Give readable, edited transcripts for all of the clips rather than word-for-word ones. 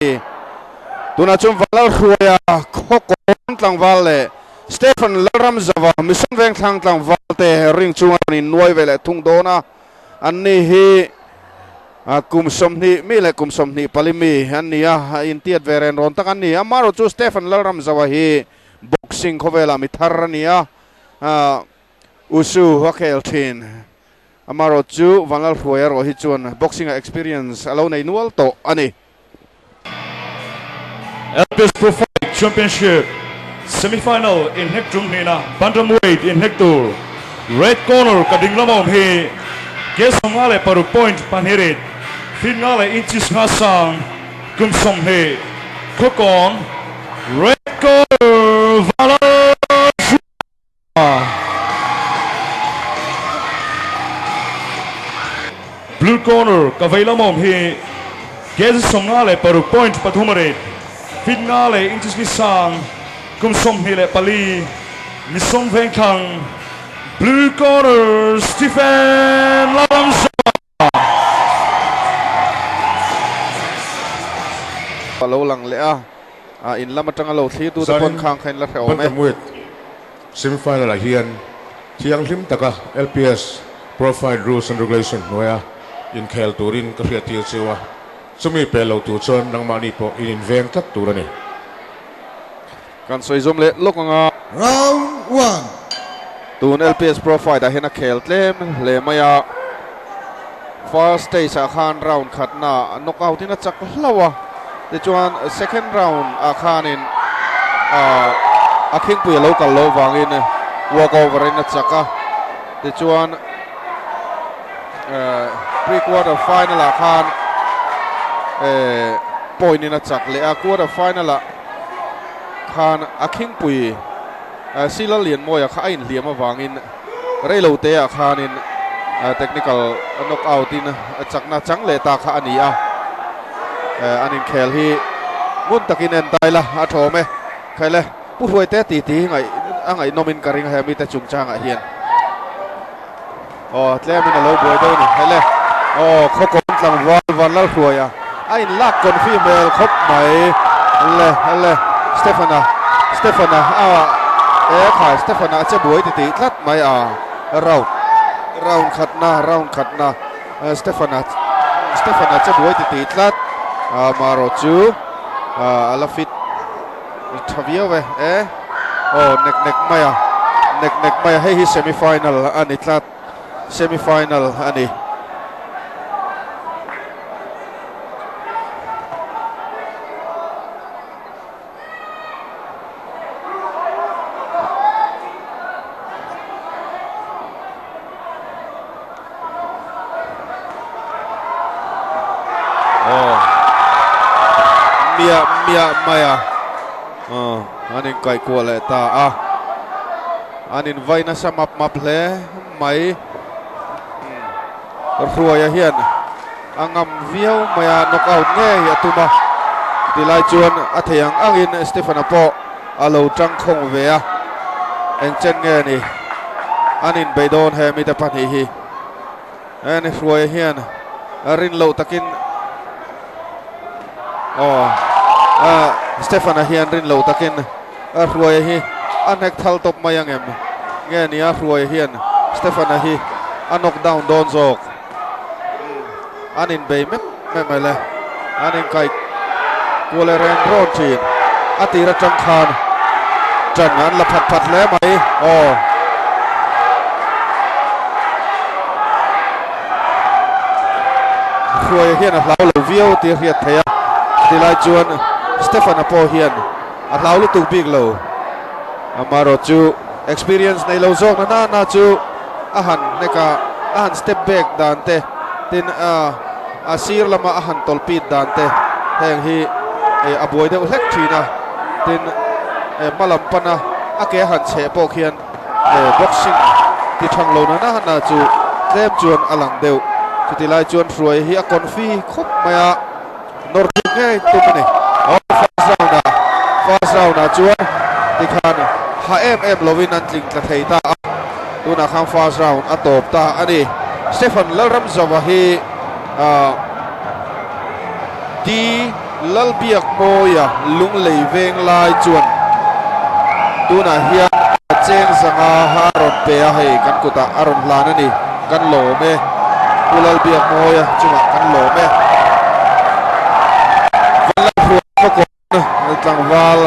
ni. Tunah chuan Vanlalhruaia Khawkawn tlangval leh Stephen Lalramzava Mission Vengthlang tlangval te ring chunga rawn innuai ve leh thung dawn a. Anni hi kum 20 mi leh kum 24 mi an ni a, intiat ve ren rawn tak an ni. Amaherawhchu Stephen Lalramzava hi boxing khawvelah mi thar a ni a, Wushu a khel thin. Amaherawhchu Vanlalhruaia erawh hi chuan boxing ah experience a lo nei nual tawh a ni. LPS Pro Fight Championship Semi-Final inhnek tum hnihna Bantamweight inhnek tur Red Corner ka ding lam awm hi ke 56 point pahnih rit feet nga leh inches nga sang kum 20 Khawkawn Red Corner Vanlalhruaia. Blue corner ka vei lam awm hi kg 56 point pathum a rit, feet nga leh inches ni sang, kum 24, mi sawm veng thlang Blue corner Stephen Lalramsawma. A lo lang leh a, in lam atanga lo thlir tute pawn khang kha in la hrehawm e. Bantamweight semi-final ah hian thianghlim taka LPS Profile Rules and Regulation hnuaia inkhel turin ka hriattir cheu a, chumi pe lo tur chuan nangmahni pawh in inveng tlat tur a ni. Kan sawi zawm leh lawk ang a. Round one. Tun LPS Pro Fight ah hian a khel tlem hle mai a, first stage ah khan round khatna knockout in a chak hlauh a, tichuan second round ah khanin a khingpui a lo kal loh vangin walk over in a chak a, tichuan pre quarter final ah khan point in a chak leh a, quarter final ah khan a khingpui Sila Lianmawia kha a inhliam avangin reilo te ah khanin technical knock out in chakna chang leh ta kha a ni a. An inkhel hi ngun takin en tai la a thawm e. Khaile Pu Hruaite ti ti hi ngaih a ngaihnawmin ka ring a he mite chungchangah hian. Aw tlemin a lo buai deuh a ni. Hele aw Khawkawn tlangval Vanlalhruaia a inlak confi hmel khawp mai. Le le Stephana Stephana a e khai Stephana a che buai ti tih tlat mai a round round khatna round khatna Stephana Stephana che buai ti tih tlat a marawh chu a la fit Tha viau e e aw nek nek mai a nek nek mai a hei hi semi final a ni tlat semi final a ni. Aw miah miah mai a aw an inkaih kuah leh ta a an invai nasa map map hle mai Ruaia hian a ngam viau mai a knock out ngei a tum a tilai chuan a thei ang angin Stephen-a pawh a lo tang khawng ve a engchen nge ni an inbeih dawn he mite pahnih hi heni hruaia hian rin loh takin aw Stefana hian rin loh takin a hruaia hi a hnek thal tawp mai angem nge ni a hruaia hian Stefana hi a knock down dawn zawk an inbei mep mep mai le an inkai kual e reng rawn thin a tir atang khan tan an la phat phat hle mai aw Hruaia hian a hlau lo viau tih a hriat theih a tilai chuan Stefan-a pawh hian a hlau lutuk bik lo amaherawh chu experience nei lo zawk na na chu a han hnek a, a han step back dan te tin a sir lama a han tawlh pit dan te heng hi a buai deuh hlek thin a, tin hma lam pana a ke a han chheh pawh khian boxing ti thang lo na na chu tlem chuan a lang deuh. Chuti lai chuan Hruai hi a confi khawp mai a, nawr tluk ngei tum a ni. Aw first round ah first round ah chuan tikhan ha em em lovin an tling tla thei ta a, tunah khan first round a tawp ta a ni. Stephen Lalramzova hi D. Lalbiakmawia lunglei veng lai chuan tunah hian a cheng zanga a rawn pe a, hei kan kutah a rawn hlan a ni, kan lawm e. Pu Lalbiakmawia chungah kan lawm e. Vanlalhruai Khawkawn tlangval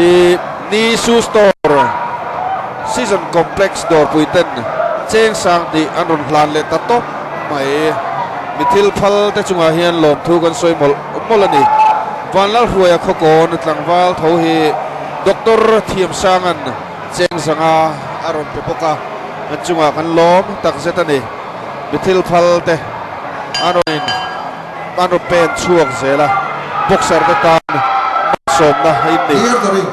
hi Nisu Store Season Complex dawrpui ten cheng sang tih an rawn hlan leh ta tawp mai. Mi thil phal te chungah hian lawmthu kan sawi mawlh mawlh a ni. Vanlalhruaia Khawkawn tlangval tho hi Doctor Thiamsanga'n cheng zanga a rawn pe bawk a, an chungah kan lawm takzet a ni. Mi thil phal te an rawn in an rawn pen chhuak zel a, boxer te tan malsawmna in ni,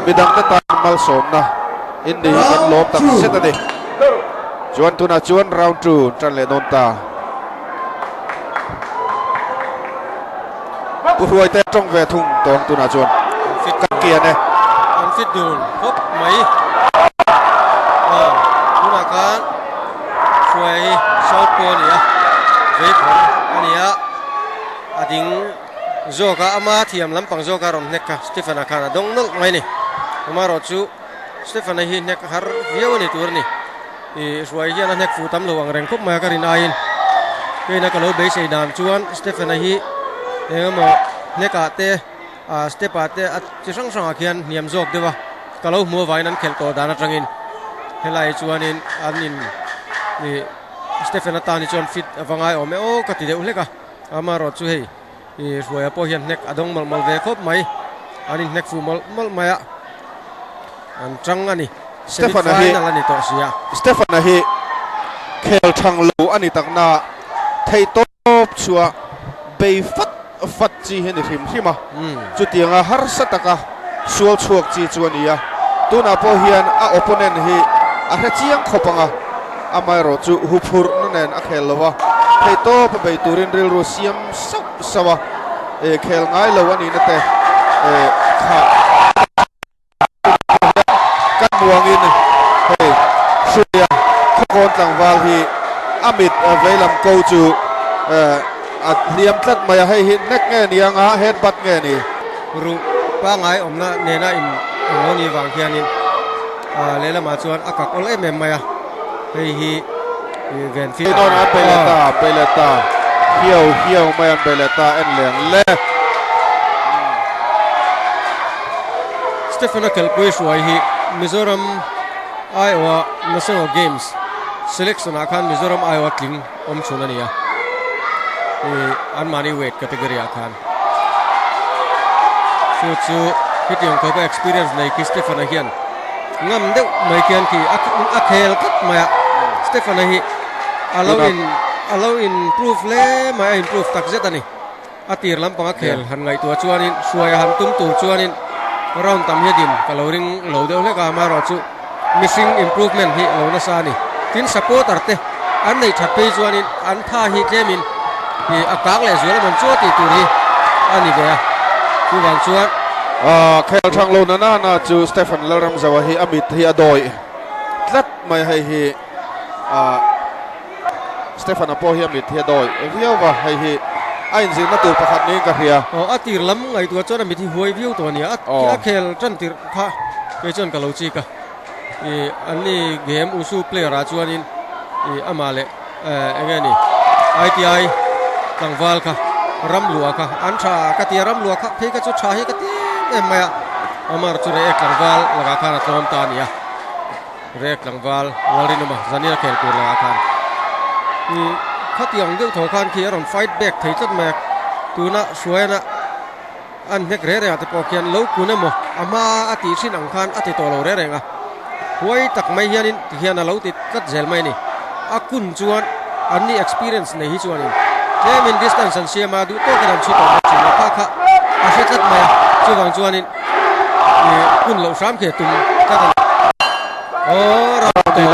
midang te tan malsawmna in ni hi kan lawm takzet a ni. Chuan tunah chuan round 2 tan leh dawn ta. Pu Hruai te tawng ve thung tawng tunah chuan kan kian e. An fit dun khawp mai. Tunah khan Hruai hi south pawh a ni a, vei phawng a ni a, a ding zawk a, ama thiam lampang zawk a rawn hnek kha Stephen-a khan a dawng nawlh mai a ni. Amaherawhchu Stephen-a hi hnek har viau a ni tur a ni. Ih Hruai hian a hnek fuh tam lo ang reng khawp mai a ka rin aiin keina ka lo beisei dan chuan Stephen-a hi eng emaw hnek ah te ah step ah te a chi hrang hrang ah khian hniam zawk deuh a ka lo hmuh avangin an khelh tawh dan atangin helai chuanin an in ih Stephen-a tan hi chuan fit a va ngai awm e aw ka ti deuh hlek a amaherawh chu hei ih Hruaia pawh hian hnek a dawng mawlh mawlh ve khawp mai an in hnek fuh mawlh mawlh mai a. An tang a ni. Stefan-a hi Semi-final a ni tawh si a. Stefan-a hi khel thang lo a ni takna theihtawp chhuah bei fat fat chi hi a ni hrim hrim a. Chutianga harsa taka sual chhuak chi chu a ni a. Tunah pawh hian a opponent hi a hre chiang khawp ang a, amaherawh chu huphurhna nen a khel lo a, theihtawp a bei turin rilru siam sauh sauh a, khel ngai lo a nihna te kha. Kan muangin hei Hruaia Khawkawn tlangval hi a mit veilam ko chu a hliam tlat mai a, hei hi nek nge ni anga head butt nge ni? Ruh pangngai awmna nena in englo ni vang hianin lehlamah chuan a kak awl em em mai a, hei hi ven fit Hei dawn an bei leh ta, bei leh ta, hiau hiau mai an bei leh ta en leng le. Stephen-a kelpui hruai hi Mizoram aiawha National Games selection ah khan Mizoram aiawha tling awm chhun a ni a, ih anmahni weight category ah khan. Chu chu hetiang khawpa experience nei khi Stephen-a hian ngam deuh mai khian khi a khel tlat mai a, Stephen-a hi a lo in a lo improve hle mai a improve takzet a ni. A tir lampang a khel han ngaihtuah chuanin hruai a han tum tur chuanin round tam hi a din ka lo ring lo deuh hlek a, amaherawh chu mihring improvement hi a lo nasa a ni. Tin supporter te an neih that phei chuanin an tha hi tlemin ih a kang leh zual emawn chu a tih tur hi a ni ve a, chuvang chuan. Khel thang lo na na na chu Stephen Lalramzaua hi a mit hi a dawi tlat mai hei hi. Stefan-a pawh hi a mit hi a dawi viau va, hei hi a inzirna tur pakhat niin ka hria. Aw, a tir lam ngaihtuah chuan a mit hi huai viau tawh a nia, a khel tan tirh kha kei chuan ka lo chik a, ih an ni game Wushu player ah chuanin ih amah leh eng nge ni ITI tlangval kha Ramluah kha an tha ka ti a, Ramluah kha phei kha chu tha hi ka ti em em mai a, Amar chu reh ek tlangval lakah khan a tlawm ta a ni a. Rek tlangval Lalrinawma Zanina khel tur lakah khan ih khatiang deuh tho khan khi a rawn fight back thei tlat mai a, tuna Hruaiana an hnek reng rengah te pawh khian lo kun emaw a hma a tih thin ang khan a ti tawh lo reng reng a, huai tak mai hianin tihian a lo ti tlat zel mai a ni. A kun chuan an ni experience nei hi chuanin tlemin distance an siam a, duh tawkin an chhu tawh mai thin a, kha kha a hre tlat mai a, chuvang chuanin Ih hun loh hram khi a tum tlat a ni. Aw ram tawp.